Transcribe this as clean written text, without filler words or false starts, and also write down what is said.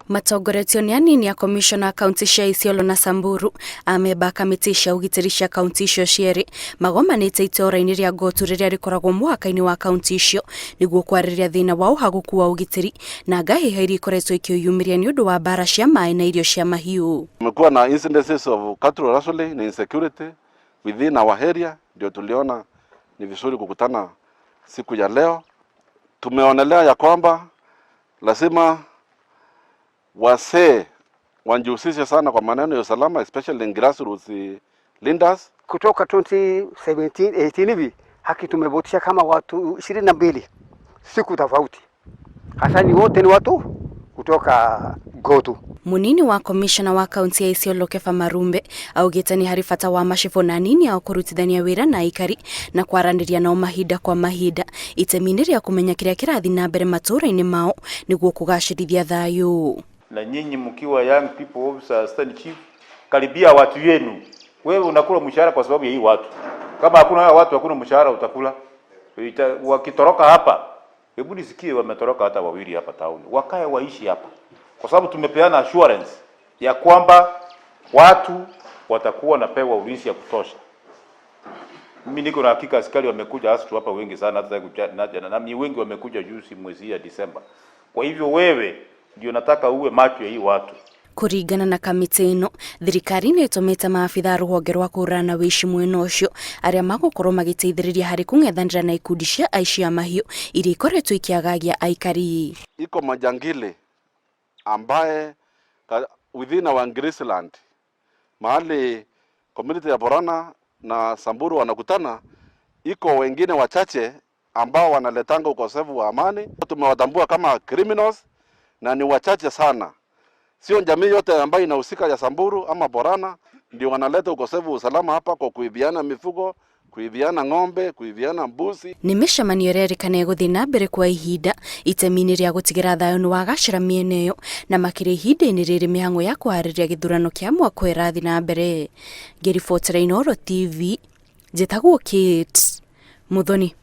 Matongoretio nĩ anini a komishona kaunti cia Isiolo na Samburu, amemba a kamĩtĩ cia ũgitĩri cia kaunti icio cierĩ magomanĩte itũũra-inĩ rĩa Gotu rĩrĩa rĩkoragwo mũhaka-inĩ wa kaunti icio nĩguo kwarĩrĩria thĩna wa ũhagũku wa ũgitĩri na ngahĩha iria ikoretwo ikĩyumĩria nĩ ũndũ wa mbara cia maĩ na irio cia mahiũ. Kumekuwa na incidences of cattle rustling na insecurity within our area, ndio tuliona ni vizuri kukutana siku ya leo. Tumeonelea ya kwamba lazima wasee wajihusishe sana kwa maneno ya usalama, especially in grassroots leaders. Kutoka 2017 18 hivi haki tumevotisha kama watu 22 siku tofauti, hasa ni wote ni watu kutoka Gotu. Munini wa komishona wa kaunti ya Isiolo Kefa Marumbe augite ni hari bata wa macibũ na anini ao kũrutithania wĩra na aikari na kwaranĩria nao mahinda kwa mahinda itemi-inĩ rĩa kũmenya kĩrĩa kĩrathiĩ na mbere matũũra-inĩ mao nĩguo kũgacĩrithia thayũ. Na nyinyi mkiwa young people officer, assistant chief, karibia watu yenu. Wewe unakula mshahara kwa sababu ya hii watu. Kama hakuna hawa watu, hakuna mshahara utakula. Wakitoroka hapa, hebu nisikie wametoroka hata wawili hapa town, wakae waishi hapa, kwa sababu tumepeana assurance ya kwamba watu watakuwa napewa ulinzi ya kutosha. Mimi niko na hakika askari wamekuja hasa hapa wengi sana, hata na na wengi wamekuja juzi mwezi ya Disemba. Kwa hivyo wewe ndio nataka uwe macho ya hii watu. Kũringana na kamĩtĩ ĩno, thirikari nĩ ĩtũmĩte maabitha a rũhonge rwa kũhũrana na wĩici mwena ũcio arĩa magũkorwo magĩteithĩrĩria harĩ kũng'ethanĩra na ikundi cia aici a mahiũ iria ikoretwo ikĩagagia aikari. Iko majangili ambaye within our Grassland mahali community ya Borana na Samburu wanakutana, iko wengine wachache ambao wanaletanga ukosefu wa amani. Tumewatambua kama criminals na ni wachache sana, sio jamii yote ambayo inahusika ya Samburu ama Borana ndio wanaleta ukosefu wa usalama hapa kwa kuibiana mifugo, kuibiana ng'ombe, kuibiana mbuzi. Nĩ mĩcemanio ĩrerĩkana ĩgũthiĩ na mbere kwa ihinda itemi-inĩ rĩa gũtigĩra thayũ nĩ wagacĩra mĩena ĩyo na makĩria ihinda-inĩ rĩrĩ mĩhang'o ya kũharĩria gĩthurano kĩa mwaka ũyũ ĩrathiĩ na mbere. Ngĩribotera Inooro TV, njĩtagwo Kate Muthoni.